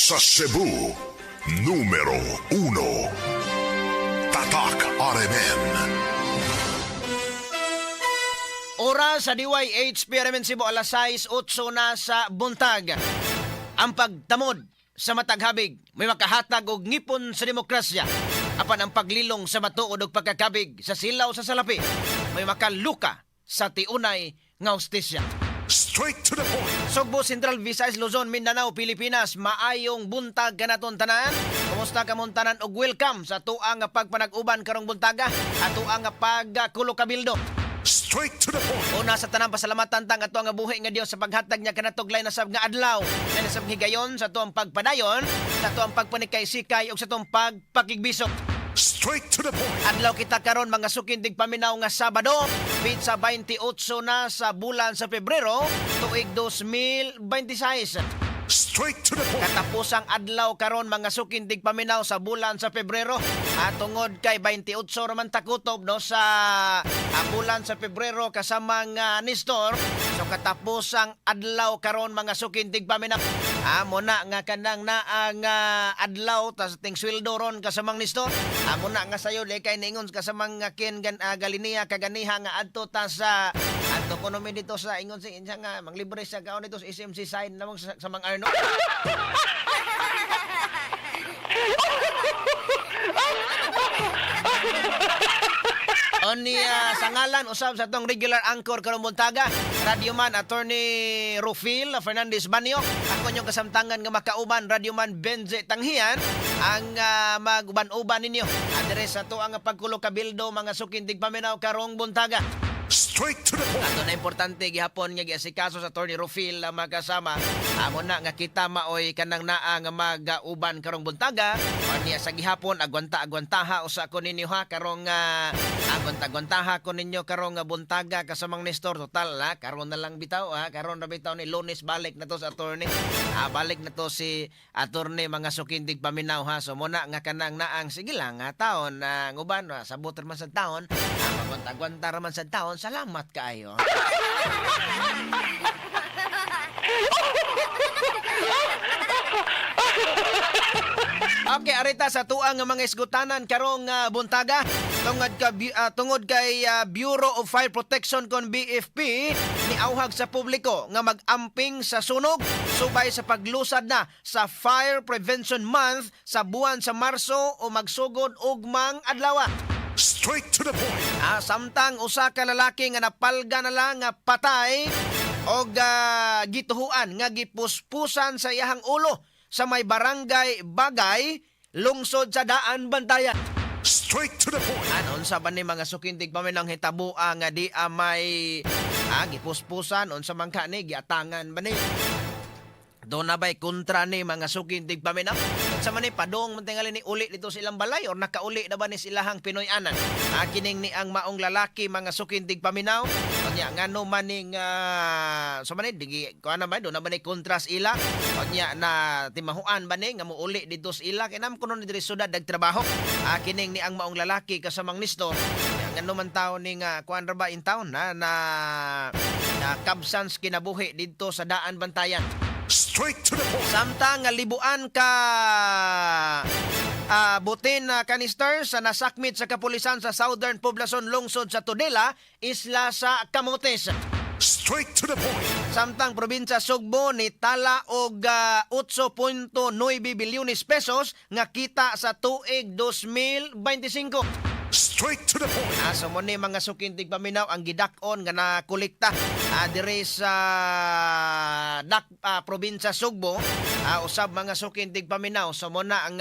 Sa Cebu, numero 1. Tatak RMN. Oras sa DYH PRMN Cebu, alas 6:08 na sa buntag. Ang pagtamod sa matag habig may makahatag og ngipon sa demokrasya. Apan ang paglilong sa matuod og pagkakabig sa silaw sa salapi may makaluka sa tiunay nga hustisya. Straight to the point. Sugbo, Central Visayas, Luzon, Mindanao, Pilipinas, maayong buntag kanaton tanan. Kumusta kamong tanan og welcome sa atuang nga pagpanag-uban karong buntaga, atuang nga pagkulo kabildo. Straight to the point. Una sa tanan, pasalamatan tang ato nga buhi nga Dios sa paghatag niya kanatog lain na sab nga adlaw. Lain na sab higayon sa atuang pagpadayon, sa atuang pagpanikay-sikay ug sa atuang pagpakigbisok. Straight to the point. Adlaw kita karon, mga suking tigpaminaw, nga Sabado, petsa 28 na sa bulan sa Pebrero, tuig 2026. Straight to the point. Katapusang adlaw karon, mga suking tigpaminaw, sa bulan sa Pebrero. At tungod kay 28 raman takutob, no, sa bulan sa Pebrero, kasamang Nestor. So katapusang adlaw karon, mga suking tigpaminaw. Amo na nga kanang naang adlaw ta sa ting sweldo ron, kasamang Nestor. Amo na nga sayo kay ningon kasamang nga Ken gan Galinia kaganiha nga adto ta sa adto kuno mi dito sa ingon si insa nga manglibre sa kaon dito sa SMC side namong sa Mang Arno. Oni sa ngalan usab sa atong regular anchor karong buntaga, Radyoman Attorney Rufil Fernandez Banyo. Ako inyong kasamtangan nga makauban, Radyoman Benze Tanghian, ang maguban-uban ninyo adre sa ato ang pagkulo kabildo, mga suking tigpaminaw, karong buntaga. Straight to the point. Ato na importante gihapon nga giasikaso sa Attorney Rufil ang magkasama. Amo na nga kita maoy kanang naa nga magauban karong buntaga. O niya sa gihapon agwanta agwantaha usa ko ninyo ha karong agwanta agwantaha ko ninyo karong nga buntaga, kasamang Nestor. Total ha, karon na lang bitaw ha, karon na bitaw ni Lunes balik na to sa attorney. Ah, balik na to si attorney, mga suking tigpaminaw ha. So muna nga kanang naang sige lang nga taon na nguban sabot man sa taon. Ah, magwanta-gwanta raman sa taon. Salamat kaayo. Okay, arita sa tuang nga mga isgutanan karong buntaga tungod kay Bureau of Fire Protection kon BFP niauhag sa publiko nga mag-amping sa sunog subay sa paglusad na sa Fire Prevention Month sa buwan sa Marso o magsugod ugmang adlaw. Straight to the point. Ah, samtang usa ka lalaki nga napalga na lang nga patay og gituhuan nga gipuspusan sa iyahang ulo sa may Barangay Bagay, lungsod sa Daan, Bantayan. Straight to the point. Ano unsa ba ni, mga suking tigpaminaw, hitabo nga di may gipuspusan? Unsa man ka ni, giatangan ba ni? Doon na ba'y kontra ni, mga suking tigpaminaw? Unsa man ni, padong man tingali ni uli dito sa ilang balay or nakauli na ba ni silahang Pinoy-anan? Ah, kining ni ang maong lalaki, mga suking tigpaminaw. Unya ngano man ning so man ni digi kuan na ba doon na ba ni kontra sa ila? Unya na timahuan ba ni nga muuli dito sa ila kay nam kuno ni diri syudad nagtrabaho. Ah, kining ni ang maong lalaki, kasamang Nestor. Unya, ngano man taon ni nga kuan ra ba in town na na, na kabsans kinabuhi didto sa Daan, Bantayan. Straight to the point. Samtang nga libuan ka butin na canister sa nasakmit sa kapulisan sa Southern Poblacion, lungsod sa Tudela, isla sa Camotes. Straight to the point. Samtang probinsya Sugbo ni tala og 8.9 bilyones pesos nga kita sa tuig 2025. Straight to the point. Ah, so mo ni, mga suking tigpaminaw, ang gidak-on nga nakolekta diri sa probinsya Sugbo usab, mga suking tigpaminaw. So mo na ang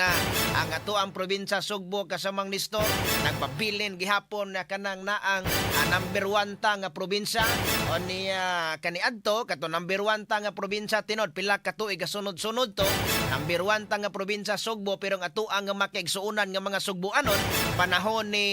ato ang probinsya Sugbo, kasamang Nestor, nagpabilin gihapon na kanang naang number 1 ta nga probinsya o ni kaniadto kato number 1 ta nga probinsya tinod pila ka tuig sunod-sunod to number 1 ta nga probinsya Sugbo, pero ang ato ang makigsuonan nga mga Sugboanon panahon ni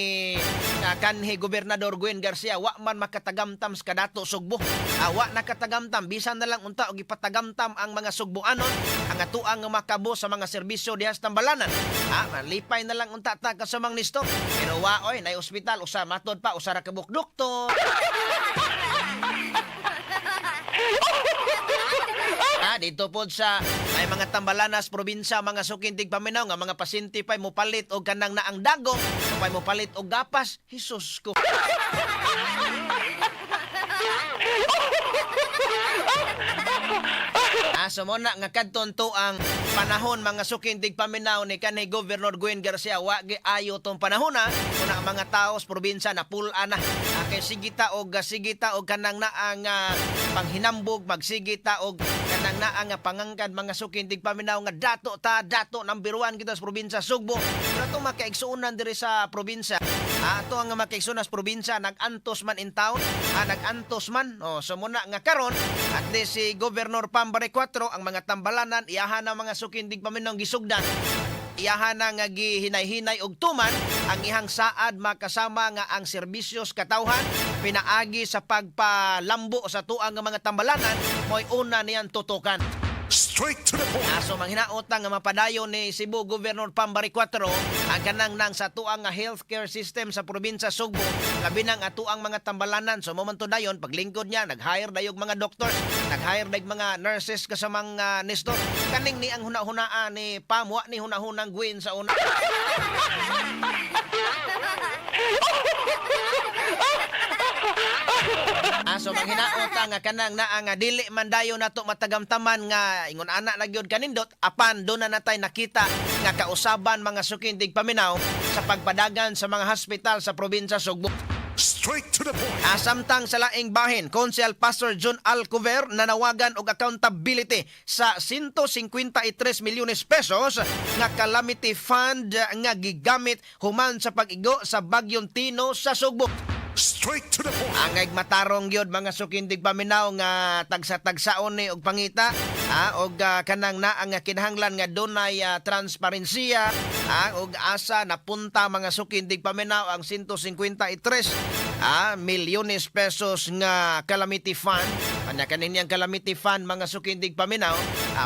kanhi Gobernador Gwen Garcia wa man makatagamtam sa kadato Sugbo. Wa nakatagamtam, bisan na lang unta og ipatagamtam ang mga Sugboanon ang atuang nga makabo sa mga serbisyo diha sa tambalanan. Ah, malipay na lang unta ta, kasamang Nestor. Pero wa oy nay ospital, usa matod pa usa ra ka buok doktor. Dito pod sa may mga tambalanas probinsya, mga suking tigpaminaw, nga mga pasyente pa'y mopalit og kanang naang dagong, pa'y mopalit og gapas. Jesus ko. So mo na nga kadton to ang panahon, mga suking tigpaminaw, ni kanhi Governor Gwen Garcia, wa gi ayo tong panahon na kuna ang mga tao sa probinsya na pul-a na. Kay sige ta og kanang naang panghinambog, magsige ta og kanang naa nga pangangkad, mga suking tigpaminaw, nga dato ta, dato number 1 kita sa probinsya Sugbo. Pero itong makaigsuonan diri sa probinsya, ato ang makaigsuonan sa probinsya nag-antos man in town, nag-antos man. Oh, so muna nga karon at least si Governor Pam Baricuatro, ang mga tambalanan iyahan ang mga suking tigpaminaw gisugdan, iyahan na nga gihinay-hinay og tuman ang ihang saad, makasama nga ang serbisyo sa katawhan pinaagi sa pagpalambo sa tuang nga mga tambalanan mo'y una niyang tutukan. Straight to the point. Aso manghinaot nga mapadayon ni Cebu Governor Pam Baricuatro ang kanang nang sa tuang nga healthcare system sa probinsya Sugbo, labi nang atuang mga tambalanan. So mo man to dayon paglingkod niya, nag-hire dayog mga doctors, nag-hire dayog mga nurses kasamang Nestor. Kaning ni ang hunahunaan ni Pam, wa ni hunahunang Gwen sa una. Aso manghinaot nga kanang naa nga dili man dayon nato matagamtaman nga ingon ana na gyud kanindot, apan do na natay nakita nga kausaban, mga sukindig paminaw, sa pagpadagan sa mga hospital sa probinsya Sugbo. Straight to the point. Asamtang sa laing bahin, Council Pastor John Alcover nanawagan og accountability sa 153 milyones pesos nga calamity fund nga gigamit human sa pag-igo sa Bagyong Tino sa Sugbo. Straight to the point. Angay matarong gyud, mga sukindig paminaw, nga tagsa-tagsaon ni og pangita og kanang naa nga kinahanglan nga dunay transparensiya og asa napunta, mga sukindig paminaw, ang 153 milyones pesos nga calamity fund. Anya kanin niyang calamity fund, mga sukindig paminaw,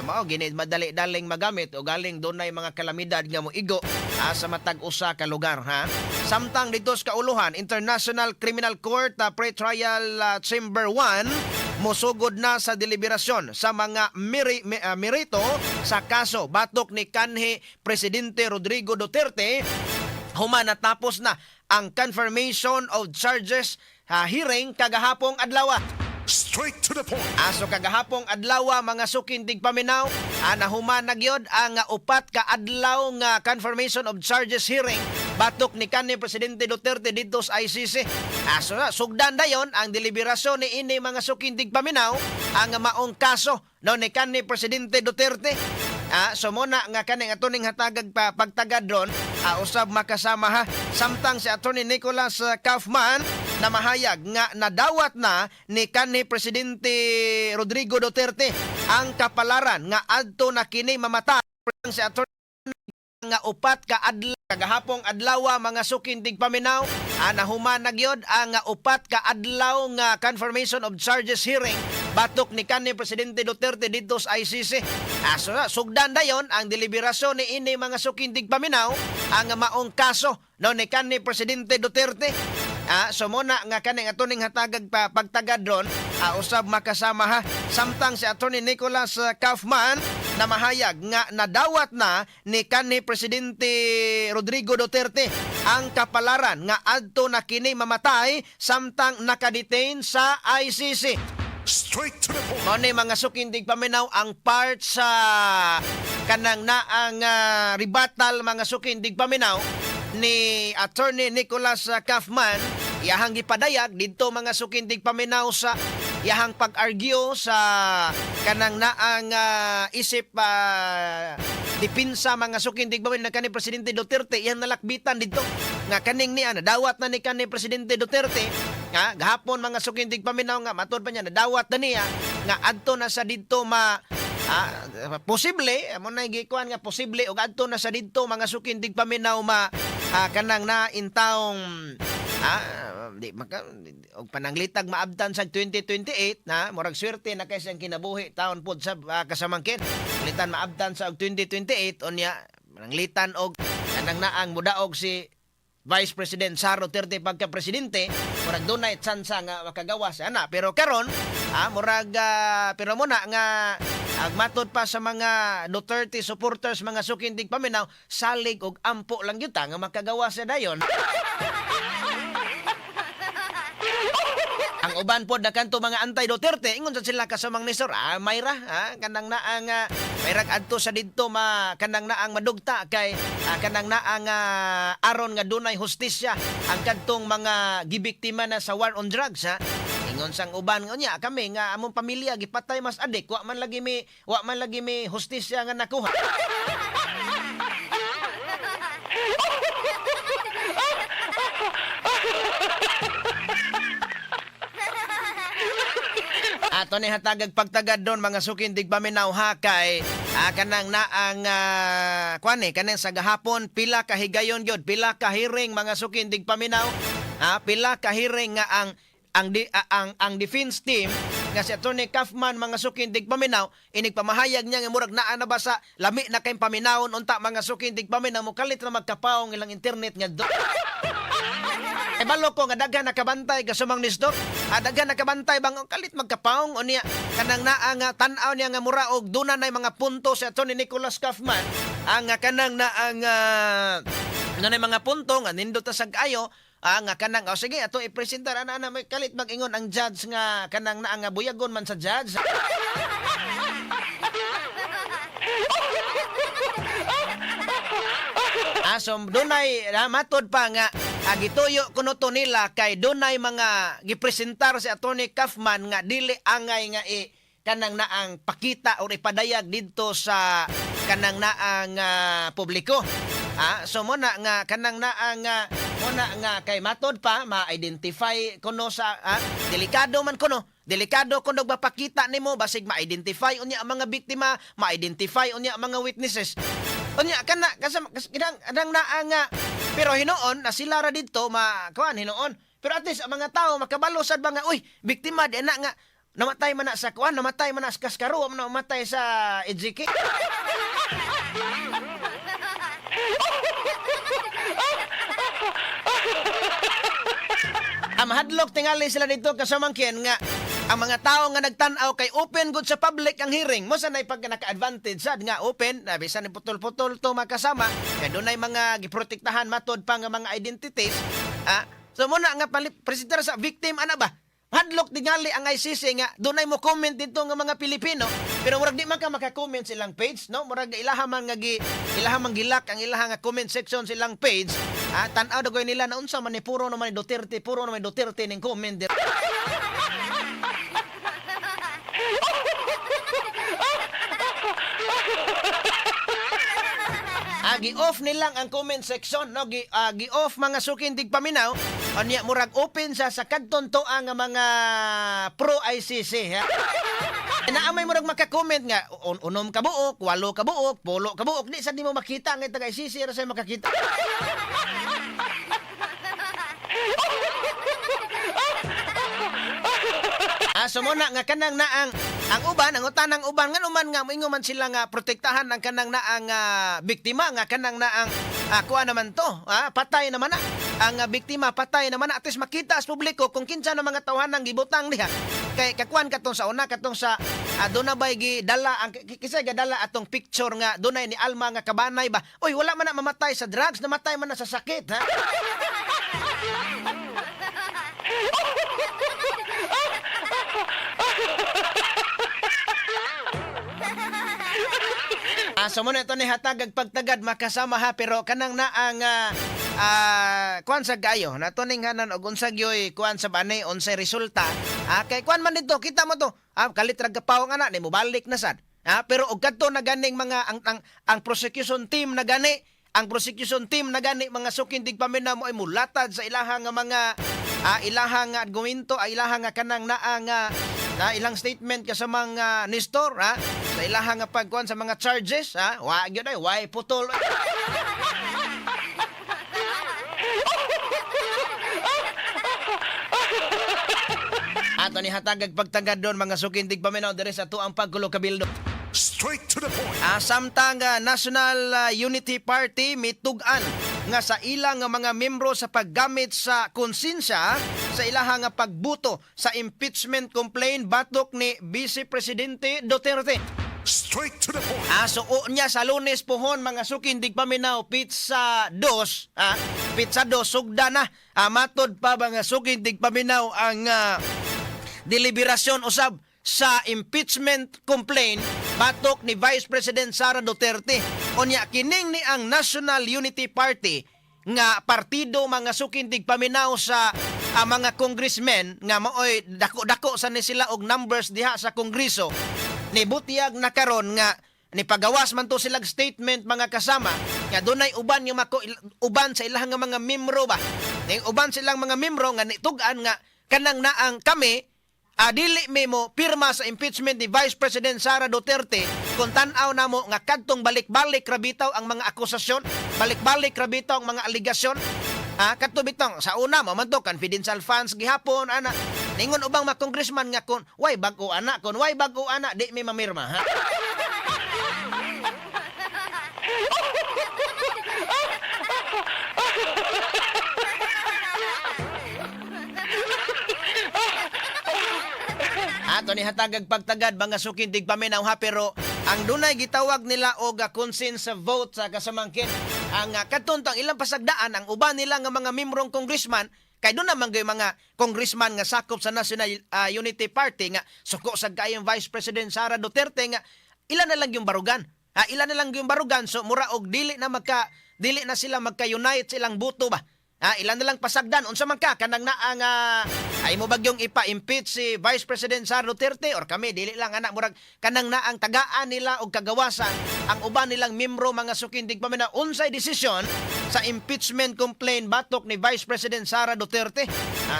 mao gini madali-daling magamit o galing dunay mga kalamidad nga moigo sa matag usa ka lugar ha. Samtang dito sa kauluhan, International Criminal Court Pre-Trial Chamber 1 mosugod na sa deliberasyon sa mga merito sa kaso batok ni kanhi Presidente Rodrigo Duterte human natapos na ang confirmation of charges hearing kagahapong adlaw. Straight to the point. Aso kagahapong adlaw, mga sukindig paminaw, nahuman na gyud ang 4 ka adlaw nga confirmation of charges hearing batok ni kanhi Presidente Duterte didto sa ICC. Aso na sugdan dayon ang deliberasyon ni ini, mga sukindig paminaw, ang maong kaso no ni kanhi Presidente Duterte. So muna nga kaning atuning hatagag pa pagtagad ron usab makasama ha. Samtang si Attorney Nicholas Kaufman na mahayag nga nadawat na ni kanhi Presidente Rodrigo Duterte ang kapalaran nga adto na kini mamatay si Attorney nga 4 ka adlaw kagahapong adlaw, mga sukindig paminaw, nahuman na gyud ang 4 ka adlaw nga confirmation of charges hearing batok ni kanhi Presidente Duterte didto sa ICC. Aso na sugdan dayon ang deliberasyon ni ini, mga sukindig paminaw, ang maong kaso no ni kanhi Presidente Duterte. So muna nga kaning atuning hatagag pa pagtagad ron usab makasama ha. Samtang si Attorney Nicholas Kaufman na mahayag nga nadawat na ni kanhi Presidente Rodrigo Duterte ang kapalaran nga adto na kini mamatay samtang nakadetain sa ICC. Straight to the point. Mao ni, mga sukindig paminaw, ang part sa kanang naang rebuttal, mga sukindig paminaw, ni Attorney Nicholas Kaufman. Iyahang gipadayag didto, mga sukindig paminaw, sa iyahang pag-argue sa kanang naang isip dipinsa, mga sukindig paminaw, na kani Presidente Duterte, iyang nalakbitan didto nga kaning niya nadawat na ni kani Presidente Duterte nga gahapon, mga sukindig paminaw, nga matud pa niya nadawat na niya nga adto na sa didto ma posible mo na gikuan nga posible og adto na sa didto, mga sukindig paminaw, ma kanang na intawong di maka og pananglitag maabtan sa 2028 na murag swerte na kay siyang kinabuhi taon pod sa kasamangkin litan maabtan sa og 2028. Unya pananglitan og kanang naang mudaog si Vice President Sara Duterte pagka presidente, murag dunay tsansa nga makagawas ana. Pero karon murag pero muna nga Ag matod pa sa mga Duterte supporters, mga suking tigpaminaw, salig og ampo lang gyud ta nga makagawa sa dayon. Ang uban pod na kanto mga anti-Duterte, ingon sa sila kasamang Nestor, mayra, kanang naang mayrag adto sa didto ma kanang naang madugta kay kanang naang aron nga dunay hustisya ang kadtong mga gibiktima na sa war on drugs, ha. Ingon sang uban unya kami nga among pamilya gipatay mas adik, wa man lagi mi hustisya nga nakuha. Ato ni hatagag pagtagad doon, mga sukindig paminaw, ha, kay kanang naang kuan eh, kanang sa gahapon pila ka higayon gyud, pila ka hearing, mga sukindig paminaw, ha, pila ka hearing nga ang defense team nga si Attorney Kaufman, mga sukindig paminaw, inig pamahayag niya nga murag naa na ba sa lami na kay paminawon unta, mga sukindig paminaw, mo kalit ra magkapaong ilang internet nga do. E balo ko nga daghan nakabantay kasumang Nestor. Daghan nakabantay bang kalit magkapaong unya kanang naa nga tan-aw niya nga mura og duna nay mga punto si Attorney Nicholas Kaufman, ang kanang naa nga na mga punto nga nindot ta sag ayo, nga kanang, oh, sige, ato ipresentar ana ana, may kalit mag-ingon ang judge nga kanang naa nga buyagon man sa judge. So dunay matod pa nga gituyo kuno to nila kay dunay mga gipresentar si Attorney Kaufman nga dili angay nga i kanang naang pakita or ipadayag didto sa kanang naang publiko. So mo na nga kanang naang mo na nga kay matod pa ma-identify kuno sa delikado man kuno. Delikado kuno mapakita nimo, basig ma-identify unya ang mga biktima, ma-identify unya ang mga witnesses. Unya kana kasama kinang anang naa nga pero hinuon na sila ra didto ma kuan hinuon. Pero at least ang mga tao makabalo sad ba nga, uy, biktima di na nga namatay man na sa kuan, namatay man na sa kaskaro, namatay sa EJK. Ang mahadlok tingali sila dito kasamangkin nga ang mga tao nga nagtan-aw kay open good sa public ang hearing mo sa pag naka-advantage sad nga open na bisan ni putol-putol to makasama kay dunay mga giprotektahan matod pa nga mga identities. So muna nga presentar sa victim ana ba, hadlok tingali ang ICC nga dunay mo comment dito nga mga Pilipino, pero murag di man ka maka-comment sa ilang page, no? Murag ilaha man nga gi ilaha man gilak ang ilaha nga comment section sa ilang page. Tan-aw dagoy nila na unsa man ni, puro naman ni Duterte, puro naman ni Duterte ning comment dir. Gi-off nilang ang comment section, no? Gi-off, mga sukindig paminaw. Unya murag open sa kadton toa nga mga pro ICC, ha. Naa may murag maka-comment nga 6 ka buok, 8 ka buok, 10 ka buok, di sa di mo makita ang taga ICC ra sa makakita. So muna nga kanang naang ang uban, ang utanang uban ngano man nga moingon man sila nga protektahan ang kanang naang biktima nga kanang naang kuha naman to, patay naman na. Ang biktima patay naman na, at least makita sa publiko kung kinsa na mga tawhan ang gibutang diha. Kay kakuan katong sa una, katong sa doon na ba'y gidala ang kinsa gadala atong picture nga dunay ni Alma nga kabanay ba. Uy, wala man na mamatay sa drugs, namatay man na sa sakit, ha. So muna ito ni hatagag pagtagad makasama, ha, pero kanang naang kuan sa gayo na tuning hanan og unsa gyoy kuan sa banay, unsay resulta, kay kuan man dito, kita mo to, kalit ra kapawang ana ni mobalik na sad, pero og kadto na ganing mga ang prosecution team na gani, ang prosecution team na gani, mga sukindig paminaw, mo ay mulatad sa ilaha nga mga ilaha nga argumento ay ilaha nga kanang naa nga na ilang statement kasamang Nestor, ha, sa ilaha nga pagkuan sa mga charges, ha, wa gyud ay way putol. Ato ni hatagag pagtagad doon, mga sukindig paminaw, diri sa tuang pagkulo kabildo. Straight to the point. Samtang National Unity Party mitug-an nga sa ilang nga mga membro sa paggamit sa konsensya sa ilaha nga pagbuto sa impeachment complaint batok ni Vice Presidente Duterte. Straight to the point. Ah, so niya sa Lunes pohon, mga suking tigpaminaw, petsa 2, petsa 2 sugda na. Matod pa, mga suking tigpaminaw, ang deliberasyon usab sa impeachment complaint batok ni Vice President Sara Duterte. Unya kining ni ang National Unity Party nga partido, mga suking tigpaminaw, sa mga congressmen nga maoy dako-dako sa ni sila og numbers diha sa kongreso, ni butiyag na karon nga ni pagawas man to silag statement, mga kasama, nga dunay uban nga mako uban sa ilang nga mga membro ba, ning uban silang mga membro nga nitug-an nga kanang naang kami dili mi mo pirma sa impeachment ni Vice President Sara Duterte kung tan-aw namo nga kadtong balik-balik ra bitaw ang mga akusasyon, balik-balik ra bitaw ang mga alegasyon. Kadto bitong sa una mo man to confidential funds gihapon ana. Ningon ubang mga congressman nga kun way bag-o ana, kun way bag-o ana, di mi mamirma, ha. Ato ni hatagag pagtagad, mga suking tigpaminaw, ha, pero ang dunay gitawag nila og consensus vote sa kasamangkin ang kadtong ilang pasagdaan ang uban nila nga mga membrong congressman, kay doon naman gyud mga congressman nga sakop sa National Unity Party nga suko sa kayong Vice President Sara Duterte nga ilan na lang yung barugan. Ha, ilan na lang yung barugan, so mura og dili na sila magka-unite sa ilang boto ba. Ha, ilan na lang pasagdan unsa man ka kanang naa nga ay mo bagyong ipa-impeach si Vice President Sara Duterte or kami dili lang ana, murag kanang naang tagaan nila og kagawasan ang uban nilang membro, mga suking tigpaminaw, unsay desisyon sa impeachment complaint batok ni Vice President Sara Duterte.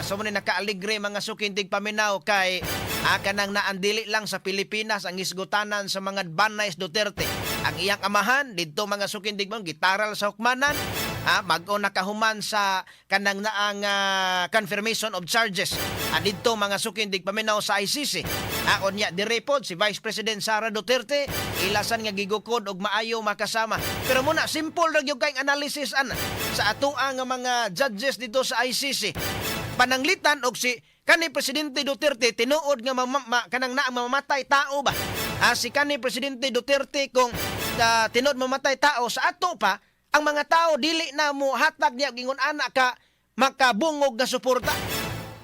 So mo ni nakaaligre, mga suking tigpaminaw, kay kanang naan dili lang sa Pilipinas ang hisgutanan sa mga Banays Duterte. Ang iyang amahan didto, mga suking tigpaminaw, gitaral sa hukmanan, ha, mag-o nakahuman sa kanang naang confirmation of charges didto, mga suking tigpaminaw, sa ICC. Unya dire pod si Vice President Sara Duterte ilasan nga gigukod og maayo makasama. Pero muna simple ra gyud kay analysis ana sa atoa nga mga judges dito sa ICC. Pananglitan og si kani Presidente Duterte tinuod nga kanang naang mamamatay tao ba? Si kani Presidente Duterte kung tinuod mamatay tao sa ato pa, ang mga tao dili na mo hatag niya og ingon ana ka makabungog nga suporta.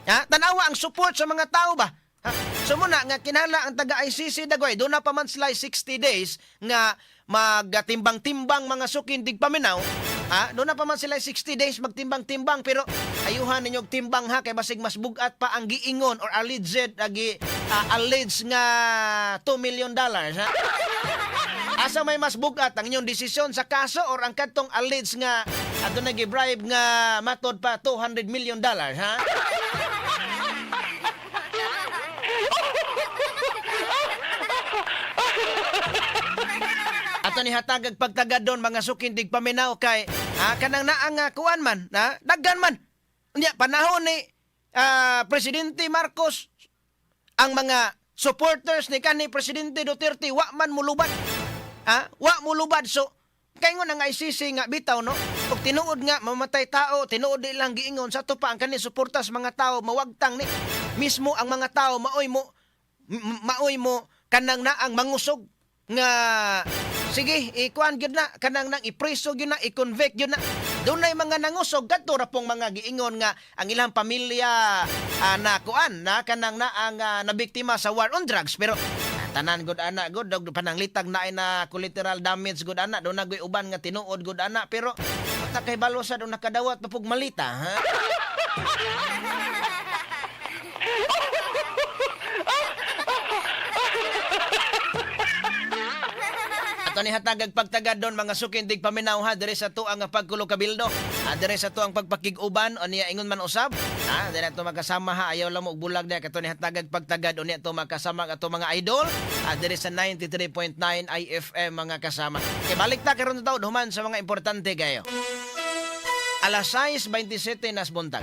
Ha? Tanawa ang support sa mga tao ba? Ha? So muna nga kinahanglan ang taga ICC dagoy doon na pa man sila 60 days nga magtimbang-timbang, mga suking tigpaminaw. Ha? Doon na pa man sila 60 days magtimbang-timbang, pero ayuhan ninyo og timbang, ha, kay basig mas bugat pa ang giingon or alleged agi alleged nga $2 million, ha. Asa may mas bugat, ang inyong desisyon sa kaso or ang kadtong alleged nga aduna gi-bribe nga matod pa $200 million, ha? Ato ni hatagag pagtagad doon, mga suking tigpaminaw, kay kanang naa nga kuan man na daghan man. Unya panahon ni Presidente Marcos, ang mga supporters ni kanhi Presidente Duterte wa man mulubad. Wa mulubad, so kaingon ang ICC nga bitaw no. Ug tinuod nga mamatay tao, tinuod di lang giingon sa ato pa ang kani suporta sa mga tao mawagtang ni mismo ang mga tao maoy mo kanang naang mangusog nga sige ikuan gyud na kanang nang ipreso gyud na, i-convict gyud na. Dunay mga nangusog kadto ra pong mga giingon nga ang ilang pamilya na kuan na kanang naang nabiktima sa war on drugs, pero tanan gud ana gud dog pananglitag na na collateral damage gud ana, doon na guy uban nga tinuod gud ana, pero ta kay balo sa doon nakadawat pa pug malita, ha. Ato ni hatagag pagtagad doon, mga suking tigpaminaw, ha, dire sa tuang nga pagkulo kabildo. Dire sa tuang pagpakig-uban o niya ingon man usab. Dire ato magkasama, ha, ayaw lang mo og bulag diha kato ni hatagag pagtagad unya to makasama ato mga idol. Dire sa 93.9 IFM, mga kasama. Kay balik ta karon taon human sa mga importante kayo. Alas 6:27 nas buntag.